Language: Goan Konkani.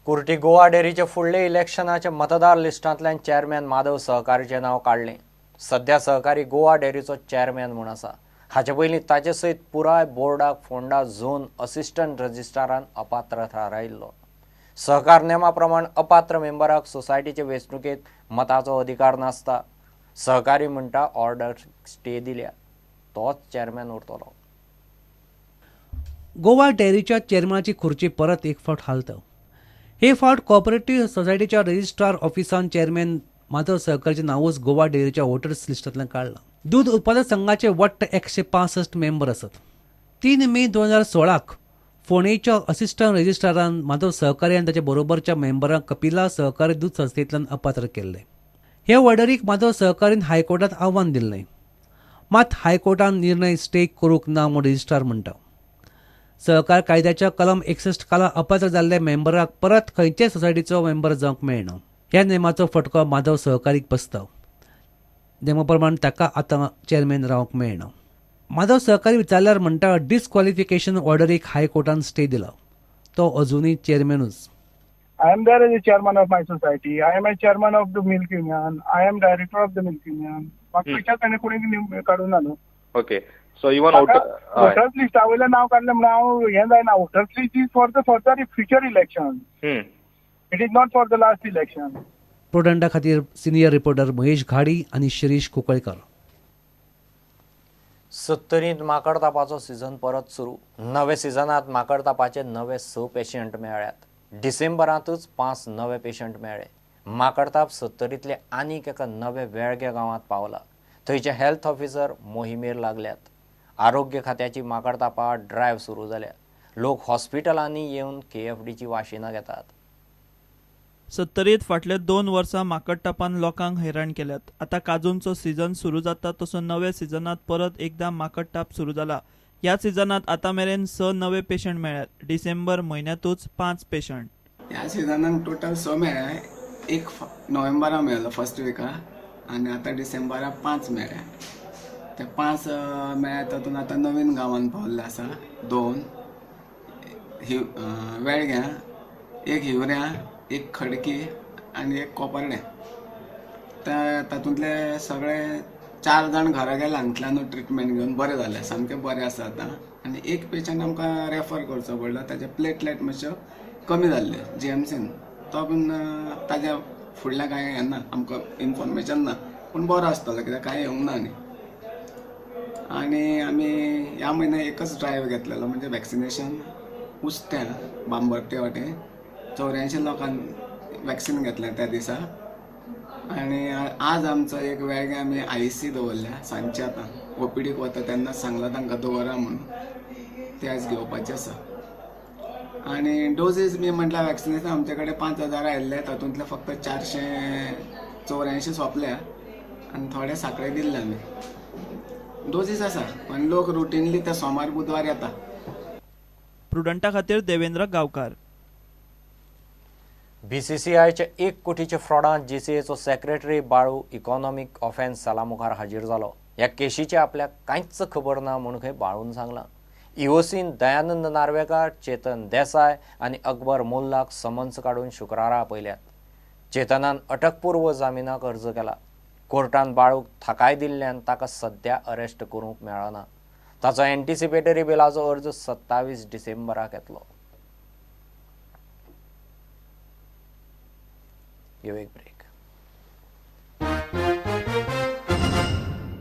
कुर्टी गोवा डेरीचे फुडले इलेक्शनाच्या मतदार लिस्टांतल्यान चेअरमॅन माधव सहकारीचें नांव काडलें. सध्या सहकारी गोवा डेरीचो चेअरमॅन म्हूण आसा. हाचे पयलीं ताचे सयत पुराय बोर्डाक फोंडा झोन असिस्टंट रजिस्ट्रारान अपात्र थारायिल्लो. सहकार नेमा प्रमाण अपात्र मेंबराक सोसायटीचे वेंचणुकेंत मताचो अधिकार नासता. सहकारी म्हणटा ऑर्डर स्टे दिल्या, तोच चेअरमॅन उरतलो. गोवा डेअरीच्या चेअरमॅनाची खुर्ची परत एक फावट हालता. हे फावट कॉपरेटिव्ह सोसायटीच्या रजिस्ट्रार ऑफिसान चेअरमॅन माधव सहकारीचें नांवूच गोवा डेअरीच्या वोटर्स लिस्टांतल्यान काडलां. दूद उत्पादक संघाचे वट्ट 165 मेंबर आसात. 3 मे 2016 फोंडेच्या असिस्टंट रजिस्ट्रारान माधव सहकारी आनी ताच्या बरोबरच्या मेंबरांक कपिला सहकारी दूद संस्थेंतल्यान अपात्र केल्ले. हे ऑर्डरीक माधव सहकारीन हायकोर्टांत आव्हान दिल्लें. मात हायकोर्टान निर्णय स्टे करूंक ना म्हूण रजिस्ट्रार म्हणटा. सहकार कायद्याच्या कलम 61 खाला अपात्र जाल्ल्या मेंबराक परत खंयचेय सोसायटीचो मेंबर जावंक मेळना. ह्या नेमाचो फटको माधव सहकारीक बसता. नेमा प्रमाण ताका आतां चेअरमॅन रावंक मेळना. माधव सहकारी विचारल्यार म्हणटा, डिस्क्वॉलिफिकेशन ऑर्डरीक हायकोर्टान स्टे दिला, तो अजुनूय चेअरमॅनूच. I am there as a chairman of my society. I am a chairman of the milk union. I am director of the milk union. म्हाका खंयच्याच ताणें कोणी काडूंक ना न्हू. ओके, सो इवन वोटर्स लिस्टा वयल्यान नांव काडलें म्हणून हांव हें जायना. Voters list is for the further future election. It is not for the last election. प्रुडंटा खातीर सिनियर रिपोर्टर महेश घाडी आनी शिरीष कुंकळकर. सत्तरींत माकडतापाचो सिजन परत सुरू. नवे सिजनात माकडतापाचे नवे 6 पेशंट मेळ्ळ्यात. डिसेंबरांतूच 5 नवे पेशंट मेळ्ळे. माकडताप सत्तरींतले आनीक एका नवे वेळगे गांवांत पावला. थंयचे हेल्थ ऑफिसर मोहिमेर लागल्यात. आरोग्य खात्याची माकडतापा ड्रायव्ह सुरू जाल्या. लोक हॉस्पिटलांनी येवन केएफडीची वाशिनां घेतात. सत्तरीत फाटल्या 2 वर्सां माकडतापान लोकांक हैराण केल्यात. आतां काजूंचो सीजन सुरू जाता तसो नव्या सिजनात परत एकदा माकडताप सुरू जाला. ह्या सिजनात आतां मेरेन 6 नवे पेशंट मेळ्ळ्यात. डिसेंबर म्हयन्यांतूच 5 पेशंट. ह्या सिजनाक टोटल 6 मेळ्ळे. एक नोव्हेंबरा मेळ्ळो फर्स्ट विका आनी आतां डिसेंबरा 5 मेळ्ळे. ते 5 मेळ्ळे तातूंत आतां नवीन गांवान पावल्ले आसा 2 वेळग्यां, 1 हिवऱ्यां, 1 खडकी आनी 1 कोपर्ड्यां. त्या तातूंतले सगळे 4 जाण घरा गेले हांगतल्यानूच ट्रिटमेंट घेवन बरे जाले, सामके बरे आसा आतां. आनी 1 पेशंट आमकां रेफर करचो पडलो, ताचे प्लेटलेट मातश्यो कमी जाल्ले जीएमसीन. तो पूण ताज्या फुडल्या कांय हें ना, आमकां इन्फॉर्मेशन ना, पूण बरो आसतलो कित्याक कांय येवंक ना. न्ही आनी आमी ह्या म्हयन्याक एकच ड्रायव्ह घेतलेलो, म्हणजे वॅक्सिनेशन उस्त्या बांबर्टे वाटे 84 लोकांक वॅक्सिन घेतलें त्या दिसा. आनी आज आमचो एक वेगळे आमी आयसी दवरल्या सांजचे. आतां ओपीडीक वता तेन्ना सांगलां तांकां दवरा म्हणून, ते आयज घेवपाचे आसा. आनी डोजीज बी म्हटल्यार वॅक्सिनेशन आमचे कडेन 5000 आयिल्ले, तातूंतले फक्त 484 सोंपल्या आनी थोडे साखळे दिल्ले आमी. डोजीस आसा पण लोक रुटीनली ते सोमार बुधवार येता. प्रुडंटा खातीर देवेंद्र गांवकार. बीसीसीआयच्या 1 कोटीच्या फ्रॉडांत जीसीएचो सेक्रेटरी बाळू इकॉनॉमीक ऑफेन्स सेला मुखार हाजीर जालो. ह्या केशीचे आपल्याक कांयच खबर ना म्हूण खंय बाळून सांगलां. ईओसीन दयानंद नार्वेकार, चेतन देसाय आनी अकबर मोल्लाक समन्स काडून शुक्रारा आपयल्यात. चेतनान अटकपूर्व जामिनाक अर्ज केला. कोर्टान बाळूक थाकाय दिल्ल्यान ताका सद्या अरेस्ट करूंक मेळना. ताचो एन्टिसिपेटरी बेलाचो अर्ज 27 डिसेंबराक येतलो. घेवया एक ब्रेक.